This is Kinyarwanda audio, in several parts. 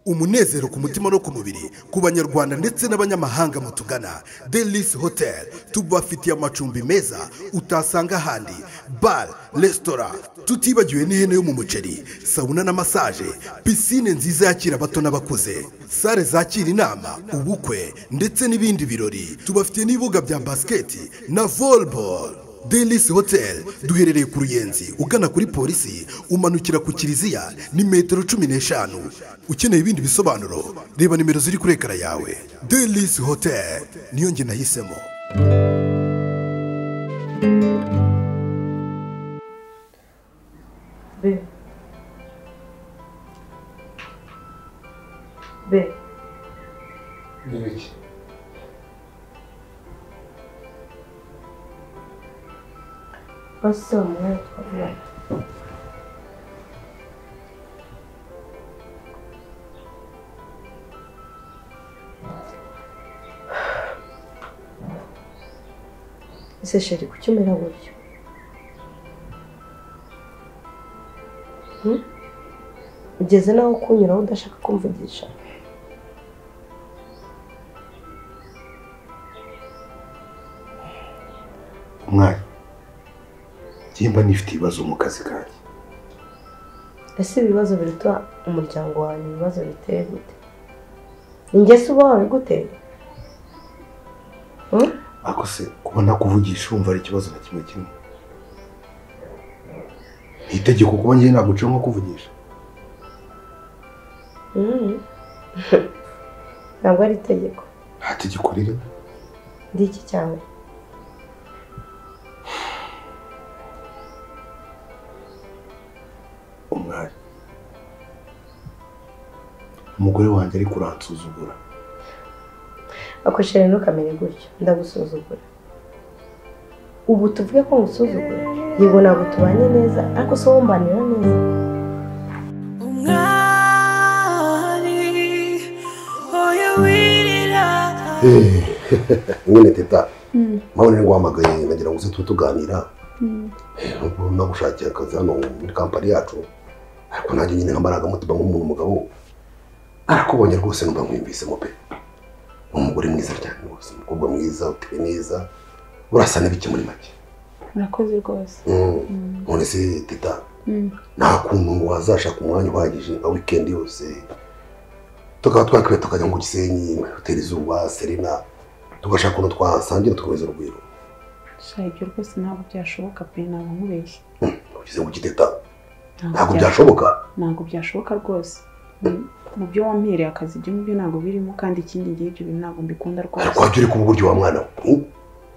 Umunezero ku mutima no ku mubiri ku banyarwanda ndetse n'abanyamahanga mutugana Delice Hotel tubafitiye amacumbi meza utasanga ahandi, bar, restaurant, tutibagiwe n'ihene yo mu muceri, sauna na massage, piscine nziza yakira abato n'abakuze, sale zakira inama, ubukwe ndetse n'ibindi birori. Tubafitiye n'ibibuga bya basket na volleyball. Delice Hotel duherereye ku Ruyenzi ugana kuri polisi umanukira ku Kiliziya ni metero 15. Ukeneye ibindi bisobanuro reba nimero ziri kuri ekara yawe. Delice Hotel niyo nge nahisemo. B B Nibiki? Basi umwanya twavugana. Ese sheri kuki umera gutyo? Ugeze naho kunyuraho udashaka kumvugisha? Umwanya nimba nifite ibibazo mu kazi kanjye. Ese ibibazo biruta umuryango wanyu ibibazo biteye gute? Ingeso uba wabiguteye? Ako se kuba nakuvugisha wumva ari ikibazo na kimwe kimwe? Ni itegeko kuba njye naguca nko kuvugisha? Ntabwo ari itegeko. Nta tegeko ririmo. Ndi iki cyawe? Umwari, umugore wanjye ariko uransuzugura. Ako sheri ntukamere gutyo, ndagusuzugura. Ubu tuvuge ko ngusuzugura? Yego ntabwo tubanye neza, ariko se wowe umbanira neza. Nyine teta, mpabona nguhamagaye nagira ngo uze tube tuganira. Nagushakiye akazi hano muri kampani yacu, ariko nanjye nyine nk'amarangamutima nk'umuntu mugabo arakubonye rwose numva nkwiyumvisemo pe. Umugore mwiza cyane rwose, umukobwa mwiza uteye neza, urasa n'ibiki muri make. Murakoze rwose. None se teta, nta kuntu wazashaka umwanya uhagije nka weekend yose tukaba twakwiye tukajya mu Gisenyi, Hoteli Izuba, Serena, tugashaka ukuntu twasangira tukomeza urugwiro. Sha ibyo rwose ntabwo byashoboka pe, ntabwo nkubeshye. Ugize ngo kiteta? Ntabwo byashoboka? Ntabwo byashoboka rwose. Mu byo wampereye akazi ibyo ngibyo ntabwo birimo, kandi ikindi gihe ibyo bintu ntabwo mbikunda rwose. Ariko wajya uri kuba uburyo wa mwana we.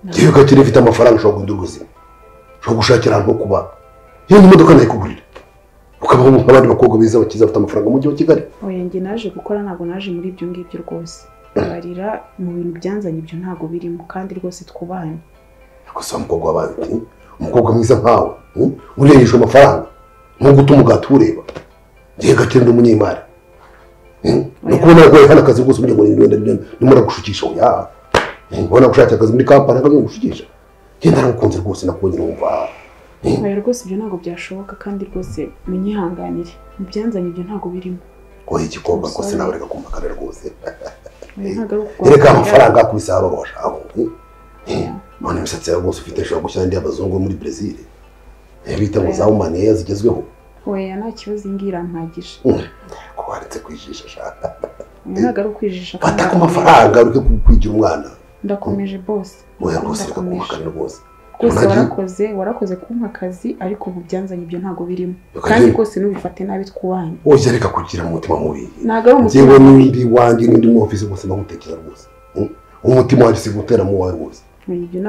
Ngewe kakiri mfite amafaranga ushobora guhindura ubuzima, ushobora gushakira ahantu ho kuba, yewe imodoka nayikugurira, ukabaho nk'abandi bakobwa beza bakiza bafite amafaranga mu mujyi wa Kigali. Oya njye naje gukora ntabwo naje muri ibyo ngibyo rwose. Barira mu bintu byanzanye ibyo ntabwo birimo, kandi rwose twubahane. Ariko se umukobwa wabaye uti umukobwa mwiza nkawe urengeje amafaranga ntuguta umugati ureba. Ngewe gakire ndi umunyemari. Nukubona ko hano akazi rwose umuryango ndimo gushukisha oya. Ubona gushaka akazi muri kampani akabyo gushukisha. Ngenda naragukunze rwose nakubonye numva. Oya rwose ibyo ntabwo byashoboka, kandi rwose munyihanganire. Mu byanzanye ibyo ntabwo birimo. Oya igikobwa rwose nawe reka kumpakana rwose. Reka amafaranga akubise arorosha aho. None imisatsi yawe rwose ufite ishobora gushyira indi y'abazungu muri Brazil. Bita ngo za humaniya zigezweho. Oya nta kibazo iyi ngiyi irampagije. Ko waretse kwijisha shaka. Ntabwo ari ukwijisha. Fata ku mafaranga ureke kwigira umwana. Ndakomeje boss. Oya rwose reka kumpakana rwose. Rwose warakoze kumpa akazi, ariko mu byanzanye ibyo ntabwo birimo. Kandi rwose ntubifate nabi twubahane. Oya reka kugira umutima mubi. Ntabwo ari umutima mubi. Njyewe n'indi wanjye n'indi mu office rwose ndagutekereza rwose. Umutima wanjye si gutera mu wawe rwose.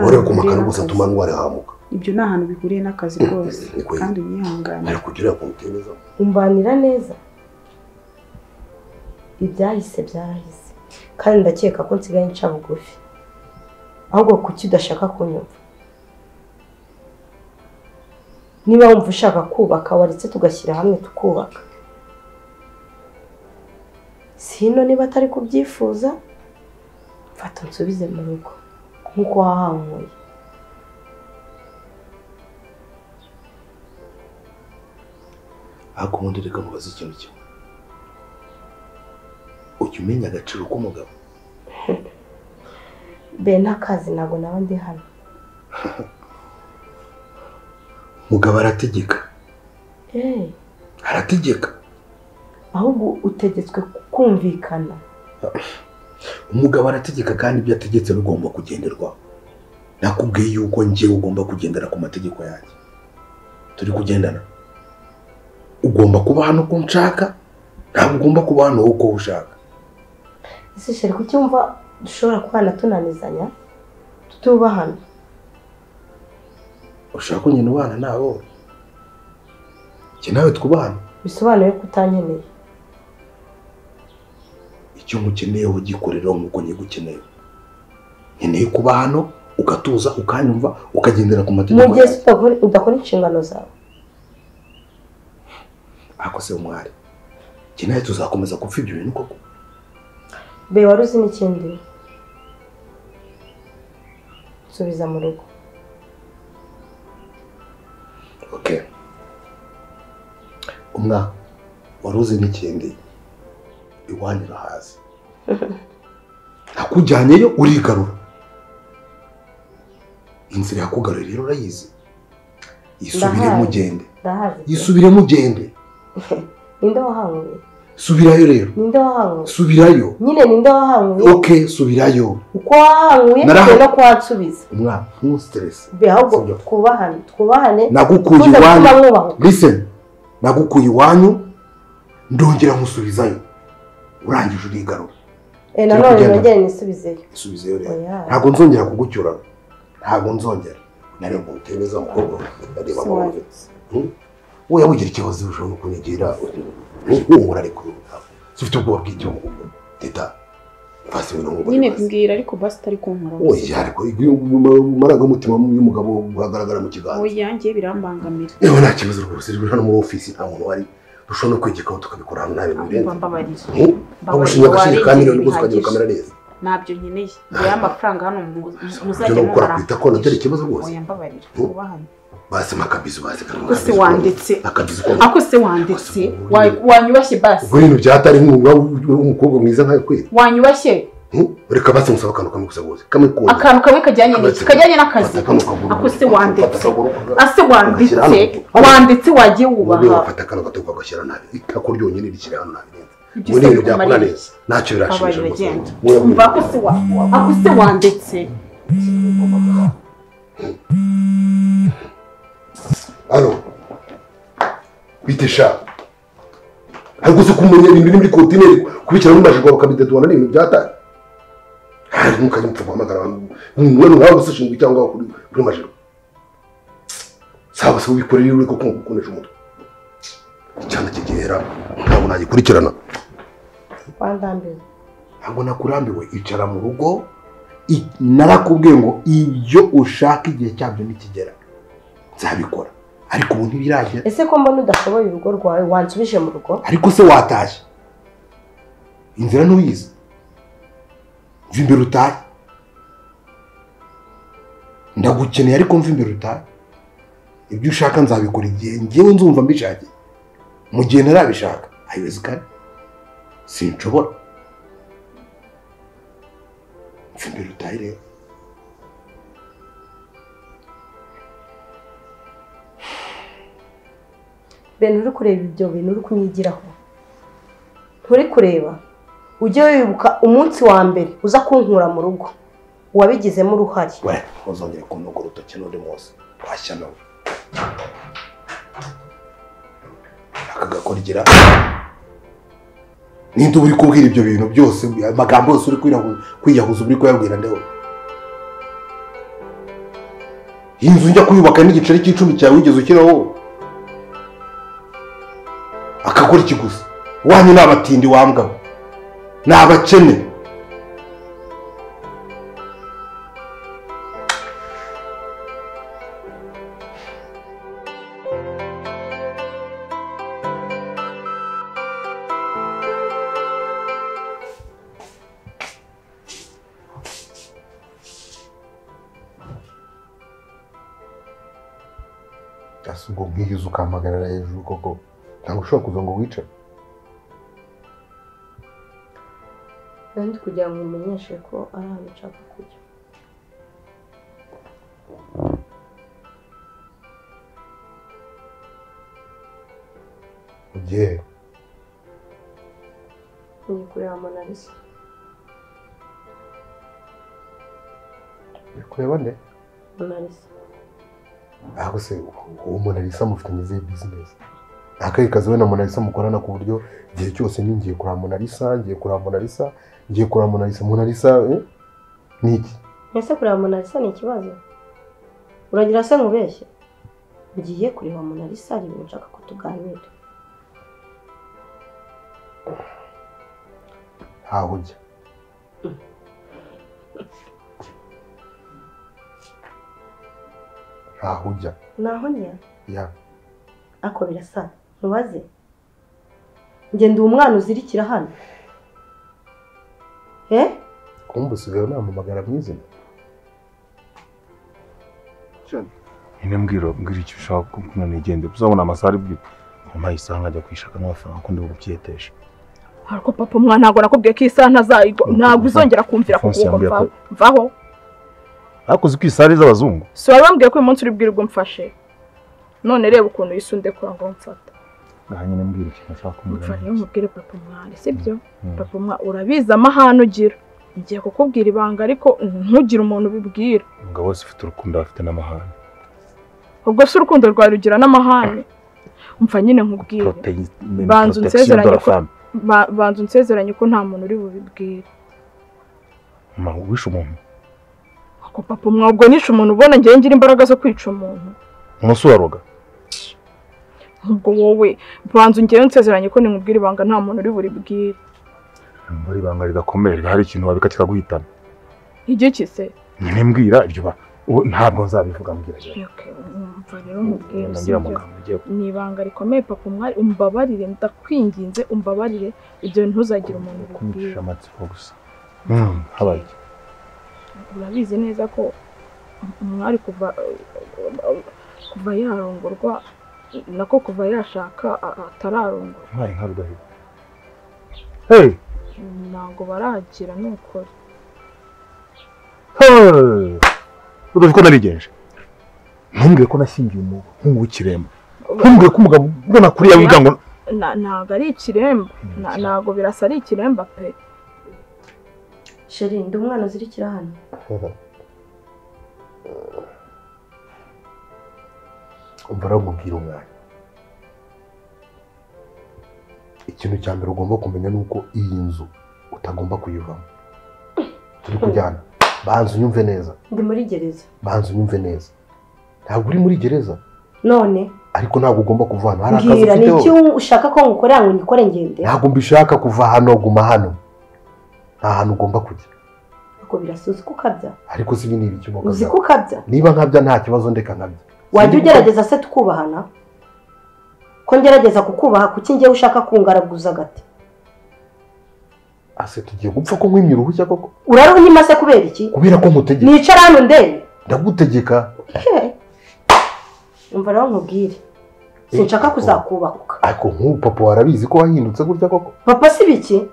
Ureke kumpakana rwose atuma ndwara hamuka. Ibyo ni ahantu bihuriye n'akazi rwose, kandi unyihangane. Ariko kugira ngo utemeza. Umbanira neza. Ibyahise byarahise, kandi ndakeka ko nsigaye nca bugufi. Ahubwo kuki udashaka kunyumva? Niba wumva ushaka kubaka waretse tugashyira hamwe tukubaka. Sino niba atari kubyifuza, mfata nsubize mu rugo nkuko wahankuye. Ariko ubundi reka mubaze ikintu kimwe. Ujya umenya agaciro k'umugabo? Be ntakazi ntabwo naba ndi hano. Mugabo arategeka. Arategeka. Ahubwo utegetswe kumvikana. Umugabo arategeka kandi ibyo ategetse bigomba kugenderwaho. Nakubwiye yuko njyewe ugomba kugendera ku mategeko yanjye. Turi kugendana. Ugomba kuba hano uko nshaka, ntabwo ugomba kuba hano uko ushaka. Ese sheri kuki wumva dushobora kubana tunanizanya tutubahana? Ushaka ko nyine ubana nabo? Njye nawe twubahana. Bisobanuye ko utankeneye. Icyo nkukeneyeho gikoreraho nk'uko nyigukeneye. Nkeneye kuba hano ugatuza ukanyumva ukagendera ku mategeko. Mu gihe udakora inshingano zawe. Ako se umwari, njye nawe tuzakomeza gupfa ibyo bintu koko? Be wari uzi n'ikindi? Nsubiza mu rugo. Okay. Umwa wari uzi n'ikindi? Iwanyu urahazi. Nakujyanyeyo urigarura. Inzira yakugarura rero urayizi. Yisubiremo ugende. Yisubiremo ugende. Ninde wahanguye? Subirayo rero. Ninde wahanguye? Subirayo. Nyine ninde wahanguye? Okay, subirayo. Uko wahanguye no kwansubiza. Umwa, ntu stress. Be ahubwo twubahane, twubahane. Nagukuye iwanyu. Listen. Nagukuye iwanyu ndongera nkusubizayo. Urangije urigarura. Nanone nongere nisubizeyo. Nisubizeyo rero. Ntabwo nzongera kugucyura. Ntabwo nzongera. Nari ngo utemeza umukobwa areba mama. Wowe yabugira ikibazo ushobora kunyegera uhura ariko ufite ubwoba bw'icyo teta fasi ibintu ngo nyine mbwira ariko basi utari kunkora. Oya ariko amarangamutima y'umugabo agaragara mu kiganza. Oya ngiye birambangamira. Yewe nta kibazo rwose, rero hano muri ofisi nta muntu wari dushobora no kwegekaho tukabikora hano nta bintu birenze. Mbabarira. Bagushinga agashyi ka miliyoni rwose ukagira ukamera neza. Ntabyo nkeneye. Ngewe amafaranga hano muzajya mukora kwita ko nabyo ari ikibazo rwose. Oya mbabarira. Twubahane. Basi makabizu basi ako se wanditse. Ako se wanditse wanyubashye basi. Ubwo ibintu byatari nk'umwuga w'umukobwa mwiza nkawe kweli. Wanyubashye. Reka basi musaba akantu kamwe gusa rwose. Kamwe konyine. Akantu kamwe kajyanye n'iki? Kajyanye n'akazi. Ako se wanditse. Ase wanditse. Wanditse wagiye wubaha. Fata akantu gato ukagashyira nabi. Itako ryonyine rishyira hano nabi. Muri ibintu byakora neza. Ntacyo birashimisha rwose. Umva ako se wa. Ako se wanditse. Alo, bite sha? Ariko se kumenya ibintu biri muri kontineri kubikira muri majigwa bakabideduana n'ibintu byatari. Hari ntukajye mupfa guhamagara abantu. Mwe nkawe gusa ushinzwe cyangwa kuri majigwa. Sawa se ubikorera uri koko gukonesha umutwe. Icyana kigera ntabwo nagikurikirana. Wandambiwe. Ntabwo nakurambiwe, icara mu rugo. Narakubwiye ngo ibyo ushaka igihe cyabyo nikigera nzabikora. Ariko ubu ntibiragera. Ese ko mbona udashoboye urugo rwawe wansubije mu rugo? Ariko se watashye? Inzira ntuyizi. Mva imbere utahe. Ndagukeneye ariko mva imbere utahe. Ibyo ushaka nzabikora igihe njyewe nzumva mbishakiye. Mu gihe ntarabishaka ayiwezi kare sinshobora. Mva imbere utahe rero. Bene uri kureba ibyo bintu uri kunyigiraho. Nturi kureba. Ujye wibuka umunsi wa mbere uza kunkura mu rugo. Wabigizemo uruhare. We, uzongera kunogora urutoki n'undi munsi. Washya nawe. Akagakorgira. Ninde uri kubwira ibyo bintu byose, amagambo yose uri kwiyahuza uri kuyabwira ndewe. Inzu njya kuyubaka n'igiceri cy'icumi cyawe wigeze ukiraho. Akakora iki gusa? Wanyu n'abatindi wambwa. N'abakene. Ubwo nkihiza ukampagarara hejuru koko ntabwo ushobora kuza ngo wicare. Nandi kugira ngo umenyeshe ko ari ahantu nshaka kujya. Ugiye? Ngiye kureba Monalisa. Uri kureba nde? Monalisa. Aho se uwo Monalisa mufitanye izihe bizinesi? Akahe kazi we na Monalisa mukorana ku buryo igihe cyose ngiye kureba Monalisa, ngiye kureba Monalisa, ngiye kureba Monalisa, Monalisa ni iki? Ese kureba Monalisa ni ikibazo? Uragira se nkubeshye? Ngiye kureba Monalisa hari ibintu nshaka ko tuganira. Ntaho ujya. Ntaho ujya. Naho njya? Ya. Ako birasa, ntubaze. Njye ndi umwana uzirikira hano. Kumva usigaye unampamagara mu izina? Nyine mbwira icyo ushaka ko nigende uzabona amasaha ari bwite mama isaha nkajya kuyishaka n'amafaranga ko ndi bubyeteshe. Ariko papa umwana ntabwo nakubwiye ko isaha ntazayigwa, ntabwo uzongera kumvira kuko mvaho. Ariko uzi ko isaha ari iz'abazungu? Si wari wambwiye ko uyu munsi uri bwirwe umfashe. None reba ukuntu yisunde kura ngo mfata. Ngaha nyine mbwira ikintu ushaka kumbwira. Mfa rero nkubwire papa umwana, sibyo? Papa umwana urabizi amahane ugira. Ngiye kukubwira ibanga ariko ntugire umuntu ubibwira. Umugabo wese ufite urukundo afite n'amahane. Ubwo se urukundo rwawe rugira n'amahane? Mfa nyine nkubwire. Banza unsezeranye ko nta muntu uri bubibwire. Mama wishe umuntu? Ako papa umwabwo nishe umuntu ubona ngiye ngira imbaraga zo kwica umuntu. Umunsi uraroga? Ubwo wowe banza ngiye unsezeranye ko ninkubwira ibanga nta muntu uri buribwire. Muri ibanga ridakomeye hari ikintu wabika kikaguhitana. Igiki se? Nyine mbwira ibyo ntabwo nzabivuga mbwira. Okay, umva rero nkubwire. Ni ibanga rikomeye papa umwari umbabarire ndakwinginze umbabarire ibyo ntuzagire umuntu ubibwira. Amatsiko gusa. Habaye. Urabizi neza ko umwari kuva yarongorwa nako kuva yashaka atararongorwa. Mwari nka Rudahigwa. Hey! Ntabwo baragira nukuri. Hey! Rudahigwa narigenje. Ntumbwire ko nashyingiye umuhungu w'ikiremba. Ntumbwire ko umugabo ubona kuriya wiga ngo ntabwo ari ikiremba. Ntabwo birasa ari ikiremba pe. Sheri, ndi umwana uzirikira hano. Umva rero nkubwire umwana. Ikintu cya mbere ugomba kumenya ni uko iyi nzu utagomba kuyivamo. Turi kujyana. Banza unyumve neza. Ndi muri gereza. Banza unyumve neza. Ntabwo uri muri gereza. None? Ariko ntabwo ugomba kuva hano. Hari akazi ufiteho. Mbwira, ni iki ushaka ko ngukorera ngo ngikore ngende? Ntabwo mbishaka kuva hano, guma hano. Nta hantu ugomba kujya. Ariko birasa uzi ko ukabya. Ariko si ibi ni ibiki ukabya? Uzi ko ukabya? Niba nkabya nta kibazo ndeka nkabya. Wajya ugerageza se tukubahana? Ko ngerageza kukubaha kuki ngiye ushaka kungaraguza agati? Ase tugiye gupfa ko nkwimye uruhushya koko? Urarunyima se kubera iki? Kubera ko nkutegeka. Nicara hano ndebe. Ndagutegeka. Umva rero nkubwire. Sinshaka kuzakubahuka. Ariko nk'ubu papa warabizi ko wahindutse gutya koko? Papa si biki?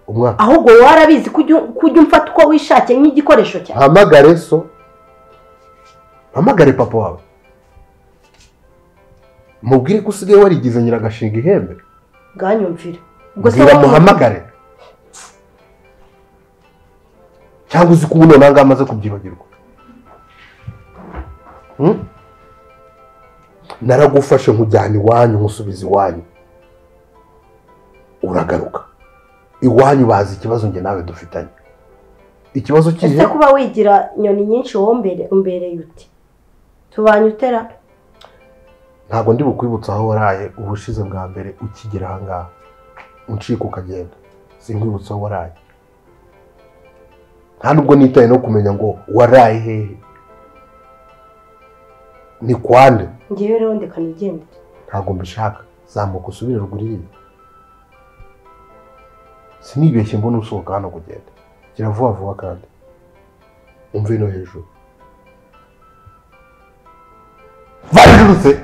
Umwana. Ahubwo warabizi kujya umfata uko wishakiye nk'igikoresho cyawe. Hamagare so. Hamagare papa wawe. Mubwire ko usigaye warigize nyiragashinga ihembe. Bwanyumvira. Ubwo se muhamagare. Cyangwa uzi ko ubu none amaze kubyibagirwa. Naragufashe nkujyana iwanyu nkusubiza iwanyu. Uragaruka. Iwanyu bazi ikibazo nge nawe dufitanye. Ikibazo kihe? Ese kuba wigira nyoni nyinshi wombere umbereye uti. Tubanye utera. Ntabwo ndi bukwibutsa aho waraye ubushize bwa mbere ukigera aha ngaha. Uncika ukagenda. Sinkwibutsa aho waraye. Nta nubwo nitaye no kumenya ngo waraye hehe. Ni kwande. Ngiye rero ndeka nigendere. Ntabwo mbishaka. Zamuka usubire ruguru iriya. Sinibeshye mbona usohoka hano kugenda. Gira vuba vuba kandi. Umve no hejuru. Varirutse.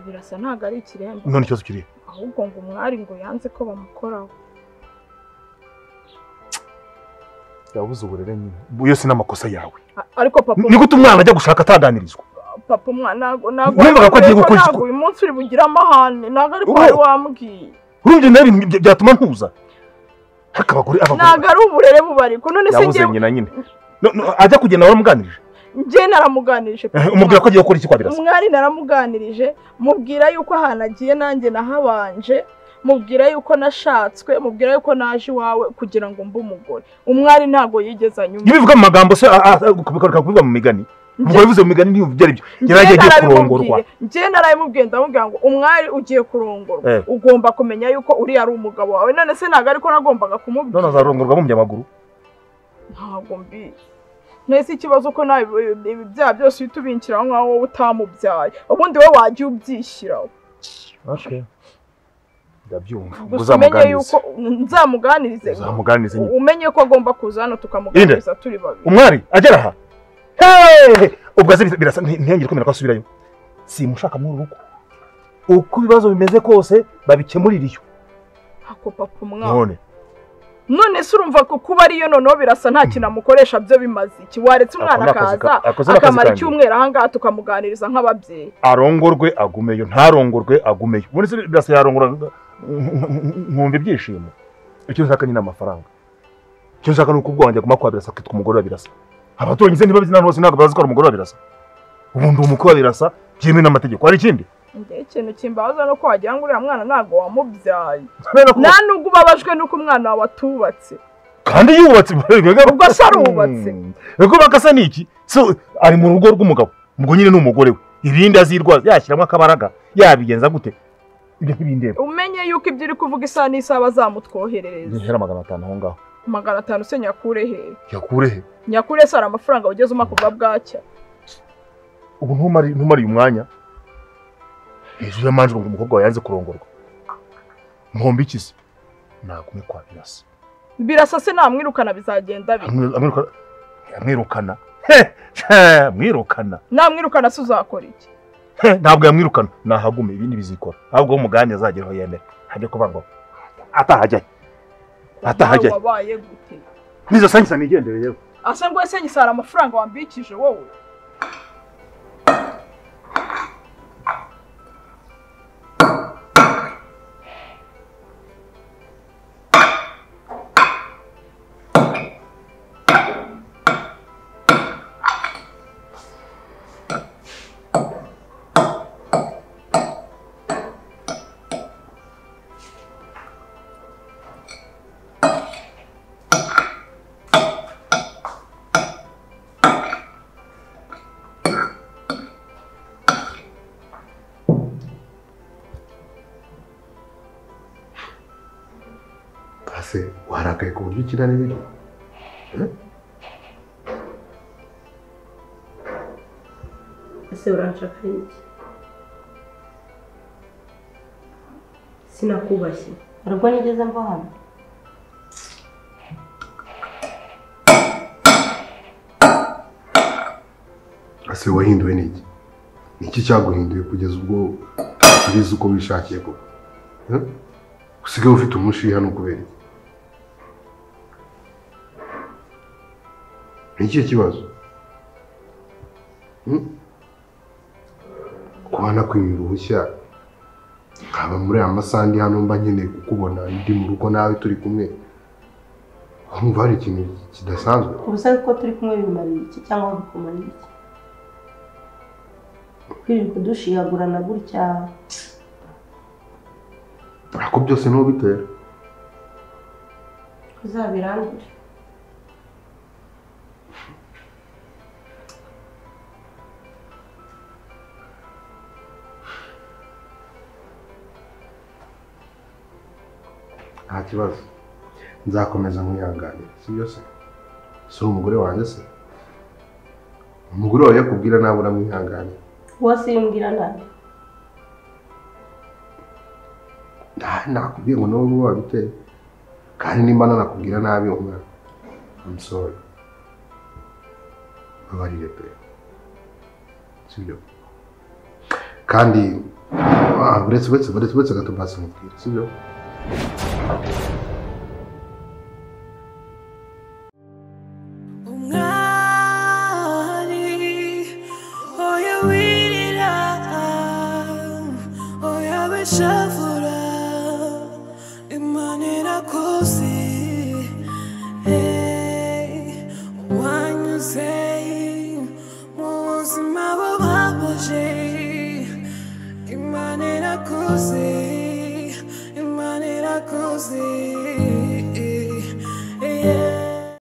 Birasa ntago ari ikiremba. None ikibazo kiri ahubwo ngo umwari ngo yanze ko bamukoraho. Yabuze uburere nyine. Yose n'amakosa yawe. Ariko papa ni gute umwana ajya gushaka ataganirizwa? Papa umwana ntago numvaga ko agiye gukora iki. Uyu munsi uri bugira amahane ntago ariko wari wambwiye. Urumva nabi byatuma ntuza. Ariko abagore ntago ari uburere bubariko. None se ngiye nyina nyine. Ajya kugenda waramuganirije? Njye naramuganirije. Umubwira ko agiye gukora iki kwa Birasa? Umwari naramuganirije, mubwira yuko ahantu agiye nanjye nahabanje, mubwira yuko nashatswe, mubwira yuko naje iwawe kugira ngo mbe umugore. Umwari ntago yigeze anyuma. Nibivuga mu magambo se kubikoreka kubivuga mu migani. Ubwo bivuze mu migani ntiyumva ibyo. Yaragiye kurongorwa. Njye narabimubwiye ndamubwira ngo umwari ugiye kurongorwa ugomba kumenya yuko uri ari umugabo wawe. None se ntago ariko nagombaga kumubwira. None azarongorwa bumbye amaguru. Ntago mbizi. Nese ikibazo ko nawe ibi byaha byose uhita ubinshyiraho nkaho wowe utamubyaye. Ubundi wowe wajya ubyishyiraho. Okay. Ndabyumva. Gusa umenye yuko nzamuganirize. Nzamuganirize nyine. Umenye ko agomba kuza hano tukamuganiriza turi babiri. Umwari agera aha. Hey! Ubwo aze Birasa ntiyongere kwemera ko asubirayo. Simushaka muri urugo. Uko ibibazo bimeze kose babikemurira iyo. Ako papa umwana. None. None se urumva ko kuba ariyo noneho Birasa nta kintu amukoresha byo bimaze iki? Waretse umwana akaza akamara icyumweru aha ngaha tukamuganiriza nk'ababyeyi. Arongorwe agumeyo, ntarongorwe agumeyo. Ubundi se Birasa yarongora nkumva ibyishimo. Icyo nshaka nyine amafaranga. Icyo nshaka ni uko ubwo wanjye aguma kwa Birasa akitwa umugore wa Birasa. Abaturanyi se ntibabizi n'ahantu hose ntabwo bazi ko ari umugore wa Birasa. Ubundi umukwe wa Birasa byemewe n'amategeko. Hari ikindi? Njye ikintu kimbabaza nuko wagira ngo uriya mwana ntago wamubyaye. Nta nubwo ubabajwe nuko umwana wawe atubatse. Kandi yubatse ubwo se arubatse. Ubwo bakasa niki? So ari mu rugo rw'umugabo. Ubwo nyine ni umugore we. Ibindi azirwaza yashyiramo akabaraga yabigenza gute? Ibyo ntibindeba. Umenye yuko ibyo uri kuvuga isaha n'isaha bazamutwoherereza. Nihera 500 aho ngaho. 500 se nyakure he? Yakure he? Nyakure se hari amafaranga ugeze uma kuva bwacya. Ubu ntumari umwanya. Hejuru y'amanjwe ngo umukobwa wawe yanze kurongorwa. Nkombe iki se? Nagume kwa Birasa. Birasa se namwirukana bizagenda bi. Amwirukana. Amwirukana. Namwirukana se uzakora iki? Ntabwo yamwirukana. Nahagume ibindi bizikora. Ahubwo umugani azageraho yemera. Hajye kuba ngo atahajya. Atahajya. Wabaye gute? Nizo sangisa nigendere yewe. Asa ngo ese nyisara amafaranga wambikije wowe. Se warakaye ku buryo ukina n'ibiryo? Ese uranshaka iki? Sinakubashye. Ariko nigeze mva hano. Ese wahinduwe n'iki? Niki cyaguhinduye kugeza ubwo usubiza uko wishakiye koko? Usigaye ufite umushiha no kubera iki? Ni ikibazo? Kuba nakwimye uruhushya nkaba muri aya masaha ndi hano mba nkeneye kukubona ndi mu rugo nawe turi kumwe, wumva hari ikintu kidasanzwe? Ubusa ko turi kumwe bimariye iki cyangwa bikumariye iki? Kwirirwa kudushihagurana gutya ariko byose ntubitera uzabirangure. Nta kibazo, nzakomeza nkwihanganire, sibyo se? Si umugore wanjye se? Umugore wawe yakubwira nawe uramwihanganira. Uwo simbwira nabi. Nakubwiye ngo nawe wabiteye, kandi nimba nanakubwira nabi umwana, I'm sorry, babarire pe, sibyo? Kandi uretse gato basi nkubwire, sibyo? Umwari oya wirira, oya wishavura, Imana irakuzi. Wanyuze mu buzima bubabaje, Imana irakuzi, Imana irakuzi.